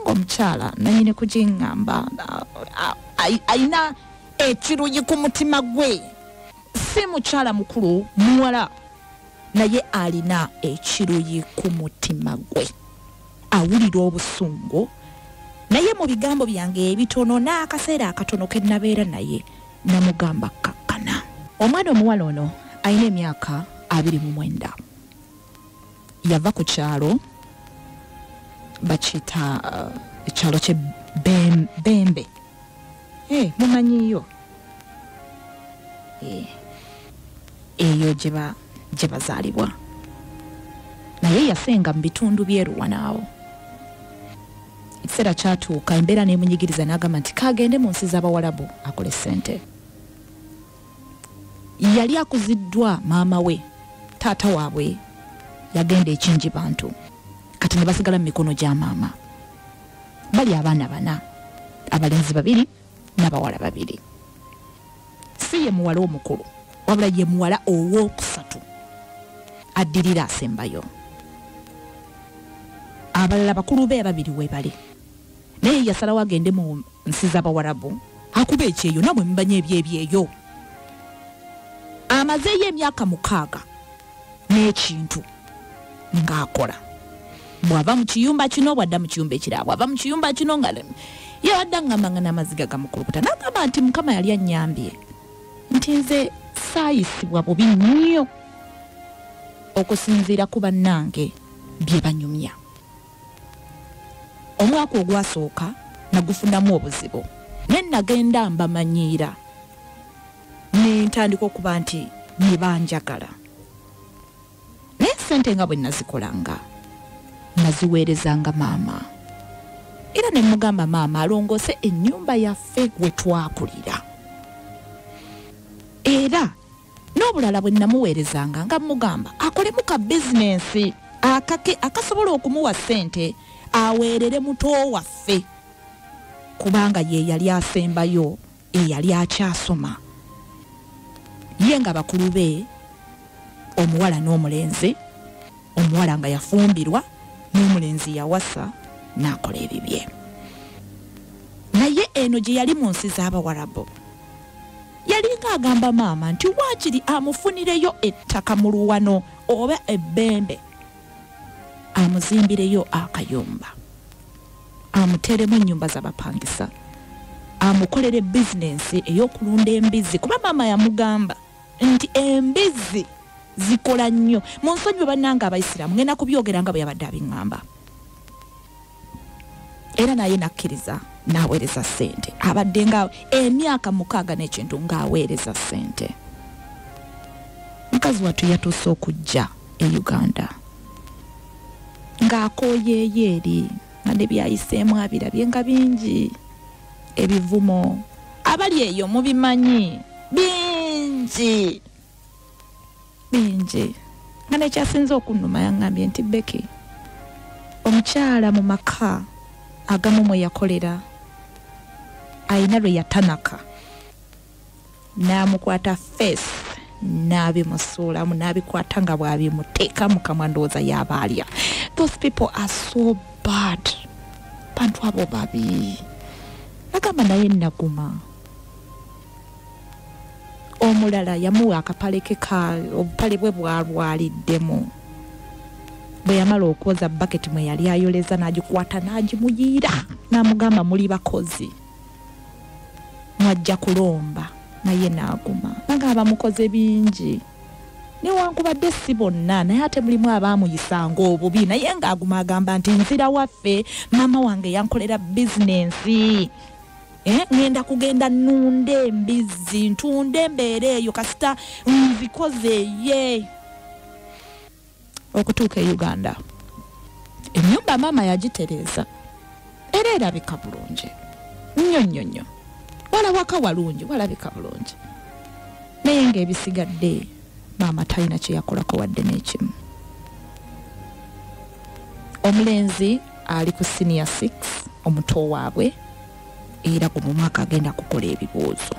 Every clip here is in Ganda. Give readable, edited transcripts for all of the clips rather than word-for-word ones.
Omukyala nanyini kugiŋŋamba alina ekiruyi ku mutima gwe. Si mukyala mukulu, muwala, naye alina ekiruyi ku mutima gwe, awulira obusungu. Naye mu bigambo byange ebitono n'akaseera akatono ke nabeera naye, namugamba kakkana. Omwana omuwala ono alina emyaka 29. Yava ku kyalo bakiyita ekyalo kye Bembe. Mumanyiyo eyo gye bazaalibwa, naye yasenga mu bitundu by'eruwanaawo. Ekiseera kyatuuka embeera n'emunyigiriza, n'agamba nti kagende mu nsi z'Abawalabu akole ssente. Yali akuziddwa maama we, taata waabwe yagenda ekingi bantu, kati ne basigala mu mikono gya maama. Bali abaana 4, abalenzi 2 n'abawala 2. Si ye muwala omukulu, wabula ye muwala owookusatu addirira asembayo. Abalala bakulu be 2 we bali, naye yasalawo agende mu nsi z'Abawarabu akuba ekyeyo. Namwe mubanye ebyebyeyo. Amazeeyo emyaka 6 n'ekintu ng'akola. Bw'ava mu kiyumba kino bw'adda mu kiyumba ekirala, bw'ava mu kiyumba kino nga yabadde aŋŋamba nga n'amaziga gamukulukuta. N'agamba nti Mukama yali annyambye nti nze saayisibwa bubi nnyo okusinziira ku bannange bye banyumya. Omwaka ogwasooka nagufunamu obuzibu, naye nagenda mbamanyiira ne ntandika okuba nti ne banjagala. Naye ssente nga bwe nazikolanga naziweerezanga maama, era ne mugamba maama alongoose ennyumba yaffe we twakulira. Era n'obulala bwe namuweerezanga nga mugamba akolemu ka bizinensi akake akasobola okumuwa ssente aweerere muto waffe, kubanga ye yali asembayo eyali akyasoma. Ye nga bakulu be omuwala n'omulenzi, omuwala nga yafumbirwa n'omulenzi yawasa n'akola ebibye. Naye eno gye yali mu nsi z'Abawarabu yalinga agamba maama nti waakiri amufunireyo ettaka mu Luwano oba ebbembe, amuzimbireyo akayumba, amuteeremu ennyumba z'abapangisa, amukolere bizinensi ey'okulunda embizzi, kuba maama yamugamba nti embizzi zikola nnyo. Mu nsonyiwe bannange Abayisiraamu, ngenda kubyogera nga bwe yabadde abiŋŋamba. Era naye nakkiriza n'aweereza ssente. Abadde nga emyaka 6 n'ekintu ng'aweereza ssente. Mukazi wattu yatuuse okujja e Uganda ng'akooyeeyo eri, nga ne byayiseemu abirabye nga bingi, ebivumo abali eyo mubimanyi bingi bingi. Nga nekyasinze okunnuma yaŋŋambye nti Becky, omukyala mu maka agamu mwe yakolera ayina lwe yatanaka n'amukwata face n'abimusuulamu n'abikwata nga bw'abimuteeka mu kamwa, ndowooza y'aba alya. Those people are so bad, bantu abo babi. Agamba naye naguma. Omulala yamuwa akapale ke ka obupale bwe bwalwaliddemu, bwe yamala okwoza baketi mwe yali ayoleza n'agikwata n'agimuyiira n'amugamba muli bakozi mwajja kulomba, naye n'aguma. Nagamba mukoze bingi newankubadde si bonna, naye ate mulimu abaamuyisanga obubi, naye ng'aguma agamba nti nzira waffe, maama wange yankolera bizinensi, ngenda kugenda nnunde embizzi ntunde embeera eyo kasita nzikoze ye. Okutuuka e Uganda ennyumba maama yagitereeza era erabika bulungi nnyo nnyo nnyo, wala waka walungi walabika bulungi, naye ng'ebisigadde maama talina kye yakolako wadde n'ekimu. Omulenzi ali ku senior 6 omuto waabwe, era guno omwaka agenda kukola ebibuuzo,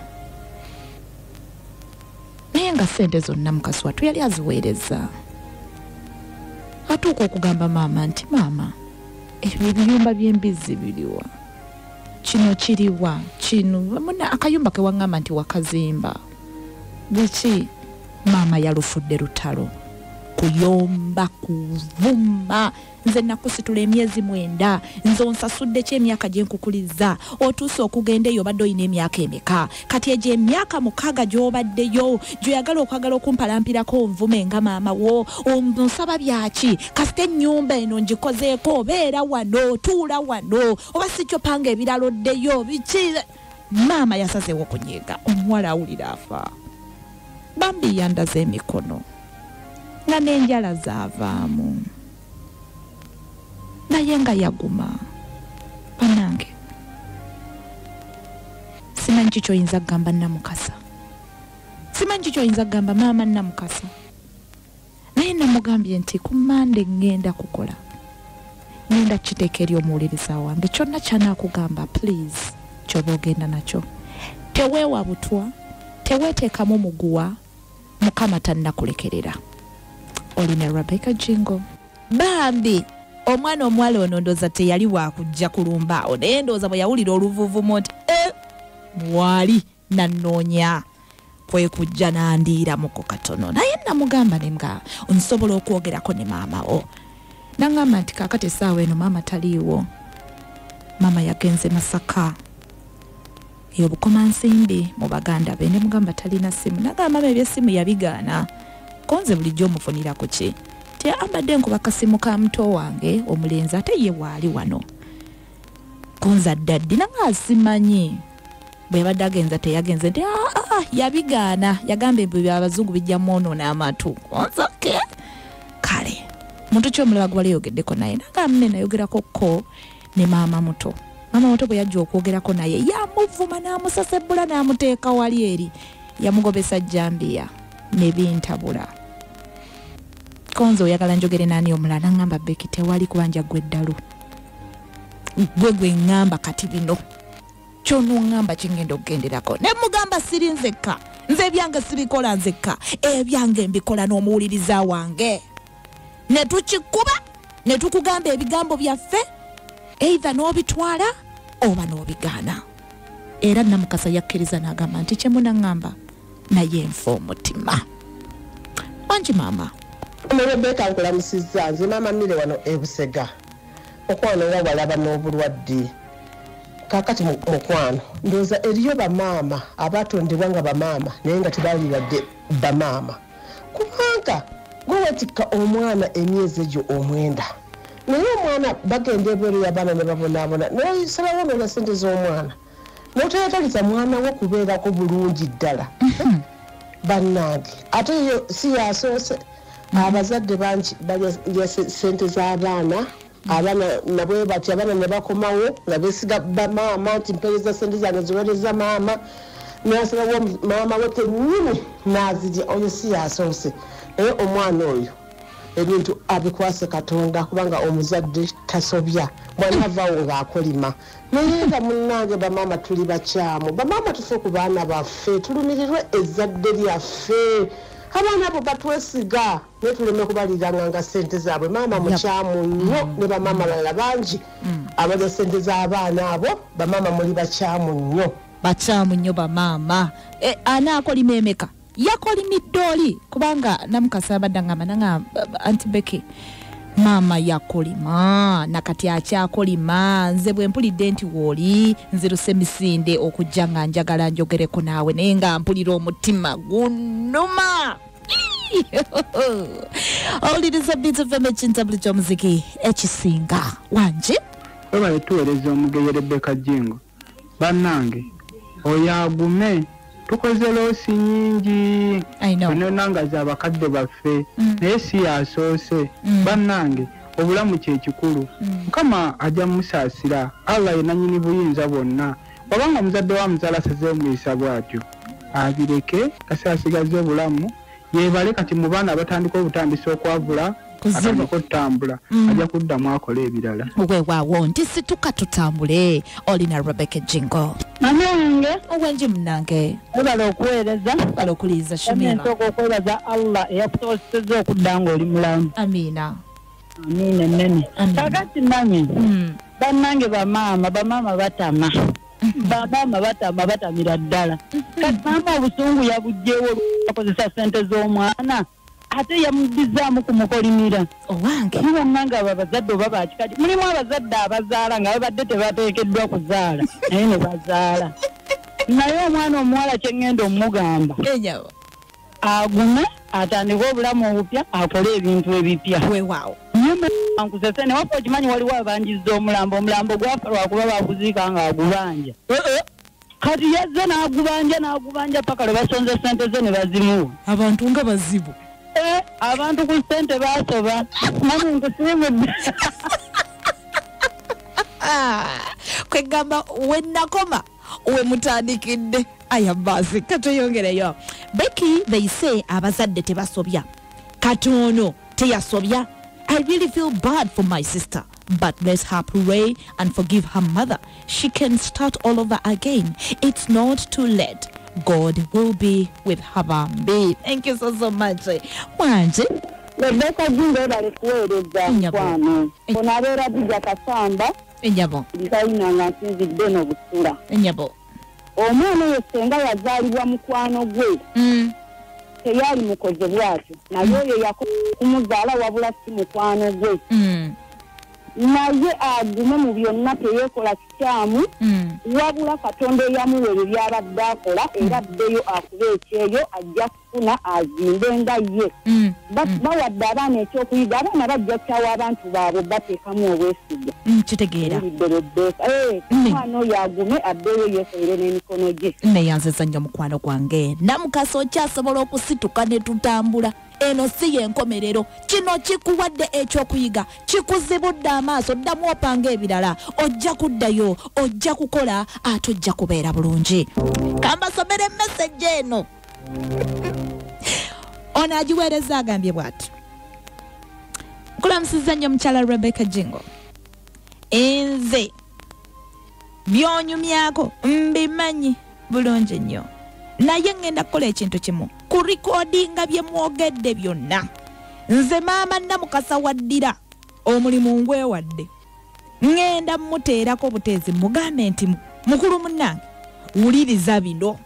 naye nga ssente zonna mukazi wattu yali aziweereza. Atuuka okugamba maama nti maama Ebiyumba by'embizzi biriwa? Kino kiriwa? Kino muna akayumba ke waŋŋamba nti wakazimba biki? Maama yalufudde lutalo, kuyomba, kuvuma. Nze nakusitula emyezi 9, nze onsasudde ki emyaka gye nkukuliza? Otuuse okugenda eyo obadde oyina emyaka emeka? Kati egyo emyaka 6 gy'obaddeyo gy'oyagala okwagala okumpalampirako onvume nga maama wo, onsaba byaki? Kasita ennyumba eno ngikozeeko, obeera wano, tuula wano, oba si kyo panga ebirala oddeyo biki? Maama yasazeewo okunyiiga, omuwala awulira afa. Bambi yandaze emikono nga n'enjala zaavaamu, naye nga yaguma. Bannange, simanyi ki ky'oyinza kugamba Namukasa, simanyi ki ky'oyinza kugamba maama Namukasa, naye namugambye nti ku Mande ŋŋenda kukola, ŋŋenda kukiteeka eri omuwuliriza wange. Kyonna ky'anaakugamba please ky'oba ogenda nakyo. Teweewa butwa, teweeteekamu muguwa, Mukama tannakulekerera. Oli ne Rebecca Jingo. Bambi omwana omuwala ono ndowooza teyali wakujja kulumba awo, naye ndowooza bwe yawulira oluvuuvumo nti mwali nannoonya, kwe kujja n'andiiramuko katono. Naye namugamba ne nga nsobola okwogerako ne maama wo. N'aŋŋamba nti kaakati essaawa eno maama taliiwo, maama yagenze Masaka ey'obukomansimbi mu baganda be. Ne mugamba talina ssimu, n'agamba maama eby'essimu yabigaana, ko nze bulijjo omufunira ku ki? Ti ambadde nkuba kasimu ka muto wange omulenzi ate ye waali wano, konza ddaddi nanga simanyi bwe yabadde agenza teyagenze nti yabigaana, yagamba ebyo by'abazungu bijja mwonoona amatu. Konza ke kale muntu ki omulala gwali yogeddeko naye? Nagamba nne nayogerako ko ne maama muto. Maama muto bwe yajja okwogerako naye yamuvuma n'amusasebbula n'amuteeka wali eri, yamugobesa jambiya ne bintabula. Konze oyagala njogere nani omulala? Nangamba Becky tewali kubanja gwe ddalu, gwe gwe ŋŋamba kati bino ky'onoŋŋamba kingenda okugenderako. Ne mugamba siri nzekka, nze ebyange sibikola nzekka, ebyange mbikola n'omuwuliriza wange. Ne tukikuba ne tukugamba ebigambo byaffe, either n'obitwala oba n'obigaana. Era Namukasa yakkiriza n'agamba nti kye munaŋŋamba naye nfa omutima. Wangi maama. Rebecca nkulamusizza, nze maama Mire wano e Busega. Mukwano nga walaba n'obulwadde. Kaakati mukwano ndowooza eriyo bamaama abatondebwa nga bamaama naye nga tebaali wadde bamaama, kubanga gwe wetikka omwana emyezi egyo 9, naye omwana bagenda ebweru y'abaana ne babonaabona, n'osalawo n'olya ssente z'omwana n'otoyagaliza mwana wo kubeerako bulungi ddala. Bannange ate yo si yasoose, abazadde bangi balya ssente z'abaana, abaana nabwe batya, abaana ne bakomawo nga beesiga bamaama nti mpeereza ssente zange ziweereza maama, n'asalawo maama we kennyini n'azirya. Oyo si yasoose, naye omwana oyo ebintu abikwase Katonda, kubanga omuzadde tasobya, bw'anaavaawo ng'akolima. Naye nga munnange bamaama tuli bakyamu, bamaama tufe ku baana baffe, tulumirirwe ezzadde lyaffe. Abaana abo batwesiga naye tuleme kubaliranga nga ssente zaabwe. Maama mukyamu nnyo, ne bamaama balala bangi abalya ssente z'abaana abo. Bamaama muli bakyamu nnyo, bakyamu nnyo bamaama. Anaakolima emeka? Yakolimidde oli, kubanga Namukasa abadde angamba nanga Aunty Becky maama yakolima nakati akyakolima. Nze bwe mpulidde nti wooli nziruse misinde okujja nga njagala njogereko naawe, naye nga mpulira omutima gunnuma. Owuliriza Beat FM, ekintabuli ky'omuziki ekisinga. Wangi webale tuweereza omugeye Rebecca Jingo. Bannange oyo agume, tukoze loss nyingi onona nga abakadde baffe, naye si yasoose. Bannange obulamu kye kikulu, Mukama ajja musaasira, Allah ye nannyini buyinza bwonna. Wabanga omuzadde wa muzaala asazeewo muyisa bw'atyo, abireke kasaasigaze obulamu, yeebale. Kati mu baana abatandika obutandisa okwavula, atandika otambula, ajja kuddamu akola ebirala. Weewaawo nti situka tutambule. Olina Rebecca Jingo. Mama wange. Owengi munnange. Webale okuweereza. Webale okuliiza Shumira. Nsooka okwebaza Allah eyakusobozesezza okudda ng'oli mulamu. Amiina. Amiina nnene. Kakati mami, bannange bamaama batama. Bamaama batama batamira ddala. Kati maama obusungu yabuggyewo akozesa ssente z'omwana ate yamuddizaamu kumukolimira. Owange. Bannange abo abazadde oba bakikati. Mulimu abazadde abazaala nga babadde tebateekeddwa kuzaala naye ne bazaala. Naye omwana omuwala kye ŋŋenda omugamba. Agume atandike obulamu obupya akole ebintu ebipya. Weewaawo. Nkusese ne wapa okimanyi waliwo abanjizza omulambo gwafa lwakuba baguziika ng'agubanja. Kati yazze n'agubanja paka lwe basonze ssente ze ne bazimuwa. Abantu nga bazibu. Abantu ku ssente baasoba. Mami nkusiibudde. Kwegamba we nakoma we mutandikidde. Aya basi katuyongereyo. Becky, they say abazadde tebasobya. Katono teyasobya. I really feel bad for my sister, but let her pray and forgive her mother. She can start all over again. It's not too late. God will be with her. Bambi. Thank you so much. Wanje. Rebecca Jingo balikuweereza mukwano. Onabeera Bijja Kasamba. Enjabo. Nkalina nga nsinzidde n'obusula. Enjabo. Omwana oyo ssenga yazaalibwa mukwano gwe. Teyali mukoze bw'atyo. Naye oyo yakumuzaala wabula si mukwano gwe. Naye agume mu byonna teyeekola kikyamu. Wabula Katonda eyamuwa ebyo by'abadde akola era addeyo akube ekyeyo ajja kufuna azimbe nga ye. Bawadde abaana ekyokuyiga, abaana bajja kukyawa abantu baabwe bateekamu obwesige. Kitegeera. Omwana oyo agume addeyo yeekolere n'emikono gye. Neeyanziza nnyo mukwano gwange. Namukasa okyasobola okusituka ne tutambula. Eno si y'enkomerero. Kino kikuwadde ekyokuyiga, kikuzibudde amaaso, ddamu opanga ebirala, ojja kuddayo, ojja kukola, ate ojja kubeera bulungi. Kambasomere message eno. Ono agiweereza agambye bw'ati. Nkulamusizza nnyo mukyala Rebecca Jingo. Nze by'onyumyako mbimanyi bulungi nnyo. Naye ŋŋenda kukola ekintu kimu, kurikodinga bye mwogedde byonna. Nze maama Namukasa waddira omulimu ngwewadde. Ŋŋenda mmuteerako buteezi mugambe nti mukulu munnange wuliriza bino.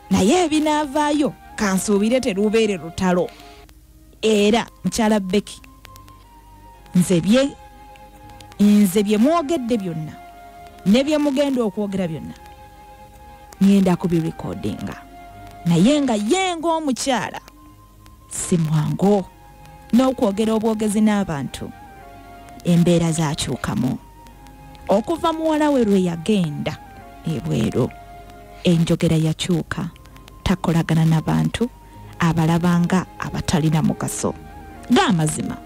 Naye ebinaavaayo kansuubire terubeere lutalo. Era mukyala Becky, nze bye mwogedde byonna ne bye mugenda okwogera byonna ŋŋenda kubirekodinga. Naye nga ye ng'omukyala si mwangu n'okwogera obwogezi n'abantu embeera zaakyukamu. Okuva muwala we lwe yagenda ebweru enjogera yakyuka, takolagana n'abantu abalabanga abatalina mugaso. G'amazima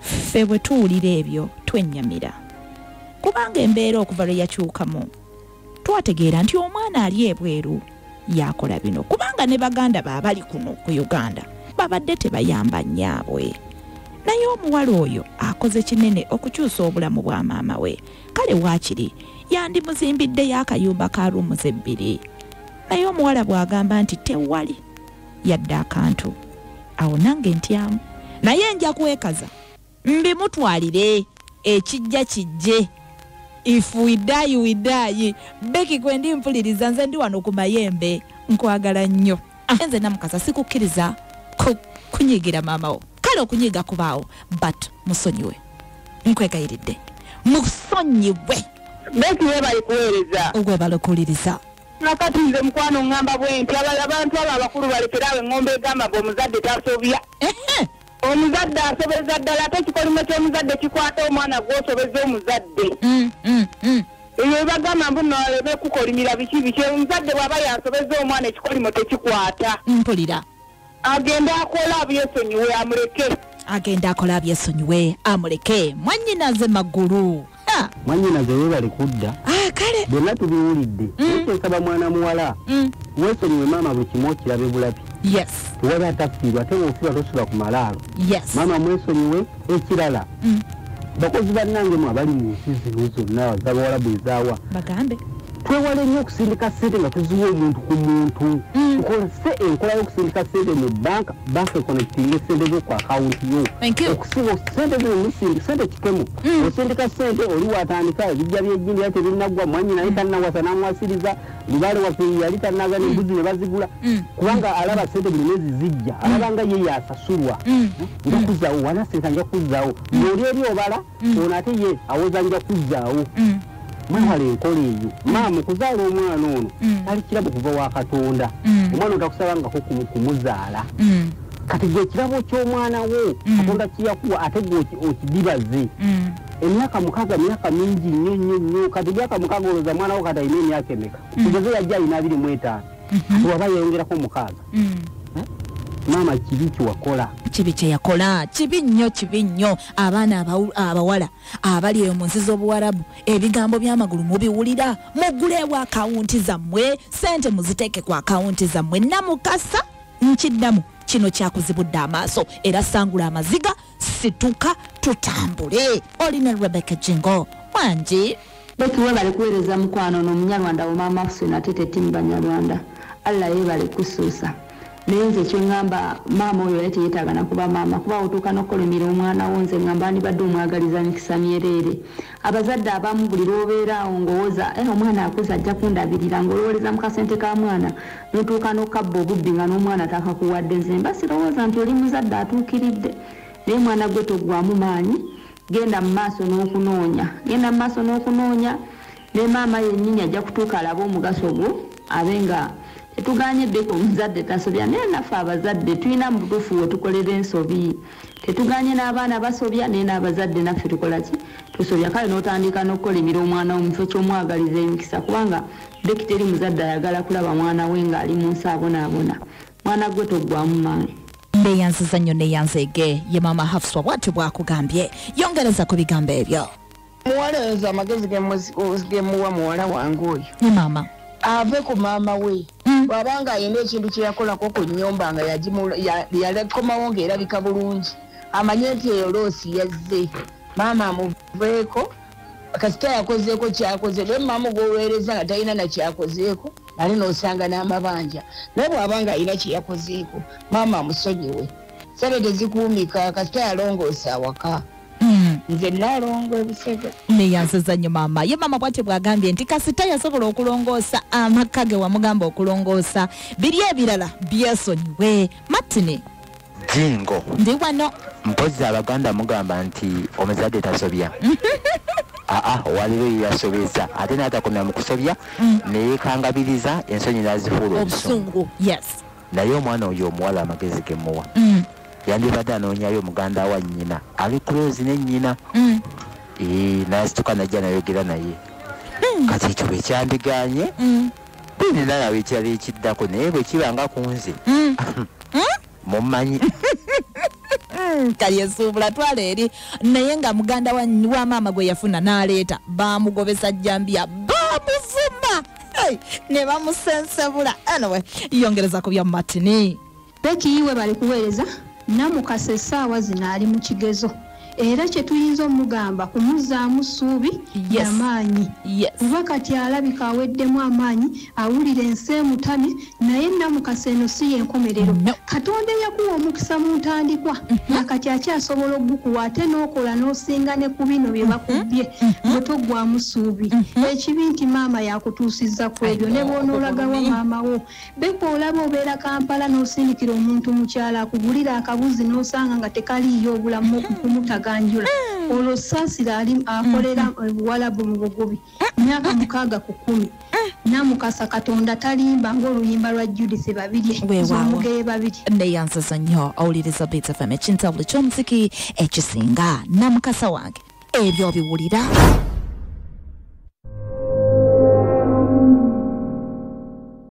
ffe bwe tuwulira ebyo twennyamira, kubanga embeera okuva lwe yakyukamu twategeera nti omwana ali ebweru yakola bino, kubanga ne baganda baabali kuno ku Uganda babadde tebayamba nnyaabwe. Naye omuwala oyo akoze kinene okukyusa obulamu bwa maama we. Kale waakiri yandimuzimbiddeyo akayumba ka ruumu 2. Naye omuwala bw'agamba nti tewali yadde akantu, awo nange ntyamu. Naye nja kwekaza mbimutwalire ekijja kijje. If we die, we die. Becky kwendi mpuliriza nze ndi wano ku mayembe nkwagala nnyo. Nze Namukasa sikukkiriza kunyigira maama wo. Kale okunyiga kubaawo, but musonyiwe. Nkwegayiridde. Musonyiwe. Becky webale kuweereza. Ogwebale kuwuliriza. Nakati nze mukwano ŋŋamba bwe nti abantu abo abakulu balekere awo eŋŋombe egamba mbu omuzadde tasobya. Omuzadde asobeza ddala, ate ekikolimo ky'omuzadde kikwata omwana gw'osobeza omuzadde. Ebyo bagamba mbu nno aleme kukolimira biki biki, omuzadde bw'aba yasobeza omwana ekikolimo tekikwata. Mpulira. Agende akola abyesonyiwe amuleke. Agende akola abyesonyiwe amuleke. Mwannyinaze Magulu. Mwannyinaze weebale kudda. Kale. Byonna tubiwulidde. Nsaba mwana muwala. Weesonyiwe maama buli kimu okirabe bulabi. Yes. Tewali atafiirwa, ate bw'ofiirwa tosula ku malaalo. Yes. Maama mwesonyiwe ekirala. Bakozi bannange mwe abali mu nsi zino zonna ez'Abawarabu ezaawa. Bagambe. Twewale nnyo okusindika ssente nga tuziwa omuntu ku muntu. Tukozese enkola y'okusindika ssente mu banka, banka econnectinga essente zo ku akawunti yo. Okusinga ssente zino musindika ssente kikemu. Osindika ssente oli watandika ebijja by'ejjindi era tebinnaggwa, mwannyina naye tannawasa n'amuwasiriza, lubaale waffe yali tannaga n'embuzi ne bazigula. Kubanga alaba ssente buli mwezi zijja, alaba nga ye yasasulwa. Nja kuzzaawo, wanasindika nja kuzzaawo. Oli eri obala, ono ate ye awoza nja kuzzaawo. Mwewale enkola eyo. Maama okuzaala omwana ono ali kirabo kuva wa Katonda. Omwana otakusabangako kumuzaala. Kati gwe ekirabo ky'omwana wo Katonda kiyakuwa ate gwe okidibaze. Emyaka 6 myaka mingi nnyo nnyo nnyo. Kati emyaka 6 olowooza mwana wo kati alina emyaka emeka? Tugeze yajja alina 25. Kati waba yeyongerako 6. Maama kibi kyewakola. Kibi kye yakola, kibi nnyo, kibi nnyo. Abaana abawala abali eyo mu nsi z'Obuwarabu, ebigambo by'amagulu mubiwulira. Muggulewo akawunti zammwe, ssente muziteeke ku akawunti zammwe. Namukasa nkiddamu, kino kyakuzibudde amaaso era sangula amaziga, situka tutambule. Oli ne Rebecca Jingo wangi. Beki webale kuweereza mukwano n'Omunyarwanda wo maama Hussein ate tetimu Banyarwanda. Allah yeebale kusuusa. Naye nze kye ŋŋamba maama oyo yali teyeetaaga na kuba maama, kuba otuuka n'okukolimira omwana wo. Nze ŋŋamba andibadde omwagaliza mikisa myereere. Abazadde abamu buli lw'obeera awo ng'owoza omwana akuze ajja kundabirira, ng'olowoleza mu kasente ka mwana n'otuuka n'okabba obubbi nga n'omwana takakuwadde. Nze mba sirowooza nti oli muzadde atuukiridde, naye mwana gwe toggwamu maanyi, genda mu maaso n'okunoonya, genda mu maaso n'okunoonya. Ne maama yennyini ajja kutuuka alabe omugaso gwo, abe nga tetuganye Beka omuzadde tasobya, naye naffe abazadde tulina mu butuufu we tukolera ensobi. Tetuganye n'abaana basobya, naye n'abazadde naffe tukola ki? Tusobya. Kale n'otandika n'okukolimira omwana wo mu kifo ky'omwagaliza emikisa, kubanga Beki teri muzadde ayagala kulaba mwana we ng'ali mu nsi abonaabona. Mwana gwe toggwamu maanyi. Neyanziza nnyo, neyanzeege. Ye maama Hafswa bw'atyo bw'akugambye. Yongereza ku bigambo ebyo. Muwala nze amagezi gemuwa muwala wange oyo. Ye maama. Ave ku maama we. Bw'abanga alina ekintu kye yakolako ku nnyumba nga yakomawo ng'erabika bulungi, amanye nti eyo loosi yazze. Maama amuveeko, kasita yakozeeko kyakoze, naye maama gw'oweereza nga talina na kyakozeeko, ate n'osanga n'amabanja. Naye bw'abanga alina kye yakozeeko, maama amusonyiwe. Ssente tezikuumika, kasita yalongoosa awaka. Nze nalongo ebisege. Neyanziza nnyo maama. Ye maama bw'atyo bw'agambye nti kasita yasobola okulongoosa amaka ge wamugamba okulongoosa, biri ebirala byesonyiwe. Martin Jingo, ndi wano. Mpozzi Abaganda mugamba nti omuzadde tasobya. Aa, waliwo yasobeza ate n'atakomya mu kusobya, neyeekangabiriza ensonyi n'azifuula obusungu. Yes. Naye omwana oyo omuwala amagezi ge muwa, yandibadde anoonyayo muganda wa nnyina ali close ne nnyina, n'asituka n'ajja n'ayogera naye. Kati ekyo bwe kyandiganye, nina nawe ekirala ekiddako, naye bwe kibanga ku nze mumanyi. Kali esuubula twala eri. Naye nga muganda wa maama gwe yafuna n'aleeta, baamugobesa jjambiya, baamuvuma ne bamusensebula. Anyway, yongereza ku bya Martini. Beki iwe bali kuweereza. Namukasa essaawa zino ali mu kigezo, era kye tuyinza omugamba kumuzzaamu ssuubi n'amaanyi. Kuba kati alabika aweddemu amaanyi, awulira ensi emutamye, naye Namukasa eno si y'enkomerero. Katonda yakuwa omukisa mu ntandikwa, nakati akyasobola okugukuwa ate n'okola n'osinga ne ku bino bye bakubbye, bwe toggwamu ssuubi. Ekibi nti maama yakutuusizza ku ebyo, ne bw'onoolagawa maama wo. Beka olaba obeera Kampala n'osindikira omuntu mu kyalo akugulira akabuzi n'osanga nga tekaliiyo obulamu kumutaganjula. Olwo Saasira ali akolera Buwalabu mu bugubi myaka 6 ku 10. Namukasa Katonda talimba ng'oluyimba lwa Judith Babirye, z'omugeye Babirye. Neyanziza nnyo owuliriza Beats FM, ekintabuli ky'omuziki ekisinga. Namukasa wange ebyo biwulira.